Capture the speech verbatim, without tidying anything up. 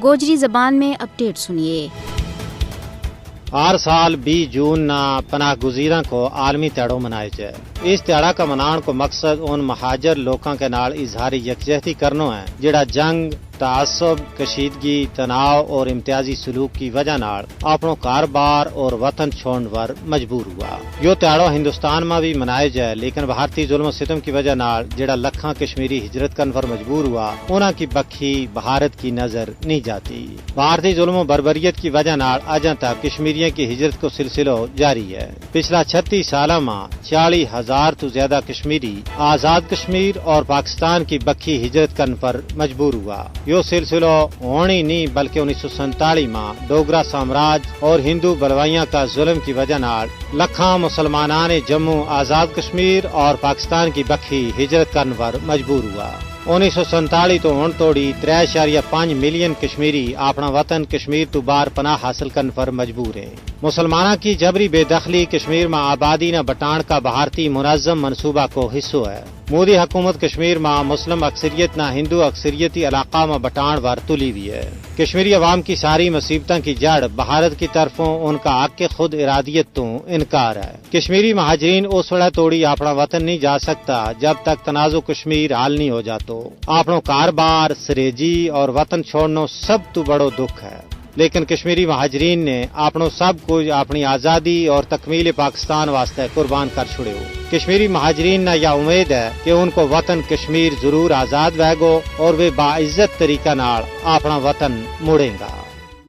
گوجری زبان میں اپڈیٹ سنیے۔ ہر سال بیس جون نا پناہ گزیراں کو عالمی تہاڑو منائے جائے۔ اس تہاڑا کا منان کو مقصد ان مہاجر لوکاں کے نال اظہار یکجہتی کرنو ہے، جڑا جنگ، تعصب، کشیدگی، تناؤ اور امتیازی سلوک کی وجہ نال اپنو کاروبار اور وطن چھوڑن پر مجبور ہوا۔ یوہ تہاڑو ہندوستان ما بھی منائے جائے، لیکن بھارتی ظلم و ستم کی وجہ نال جڑا لکھاں کشمیری ہجرت کرن پر مجبور ہوا، انہاں کی بکھی بھارت کی نظر نہیں جاتی۔ بھارتی ظلم و بربریت کی وجہ نال اجاں تک کشمیریاں کی ہجرت کو سلسلو جاری ہے۔ پچھلا چھتی سالاں ما چالی ہزار تو زیادہ کشمیری آزاد کشمیر اور پاکستان کی بکھی ہجرت کرن پر مجبور ہوا۔ یوہ سلسلو ہونی نہیں، بلکہ انیس سو سینتالی ما ڈوگرا سامراج اور ہندو بلوائیاں کا ظلم کی وجہ نال لکھاں مسلماناں نے جموں آزاد کشمیر اور پاکستان کی بکھی ہجرت کرن پر مجبور ہوا۔ انیس سو سینتالی تو ہن توڑی ترے اشاریہ پنج ملین کشمیری اپنا وطن کشمیر تو باہر پناہ حاصل کرن پر مجبور ہیں۔ مسلماناں کی جبری بے دخلی کشمیر ما آبادی نا بٹان کا بھارتی منظم منصوبہ کو حصو ہے۔ مودی حکومت کشمیر ما مسلم اکثریت نا ہندو اکثریتی علاقہ ما بٹان وار تلی ہوئی ہے۔ کشمیری عوام کی ساری مصیبتاں کی جڑ بھارت کی طرفوں ان کا حق خود ارادیت تو انکار ہے۔ کشمیری مہاجرین اس وڑا توڑی اپنا وطن نہیں جا سکتا، جب تک تنازع کشمیر حل نہیں ہو جاتو۔ اپنو کاروبار، سریجی اور وطن چھوڑنو سب تو بڑو دکھ ہے۔ لیکن کشمیری مہاجرین نے اپنو سب کچھ اپنی آزادی اور تکمیل پاکستان واسطے قربان کر چھڑیو۔ کشمیری مہاجرین نا یا امید ہے کہ ان کو وطن کشمیر ضرور آزاد وہے گو اور ویہ باعزت طریقہ نال اپنا وطن مڑیں گا۔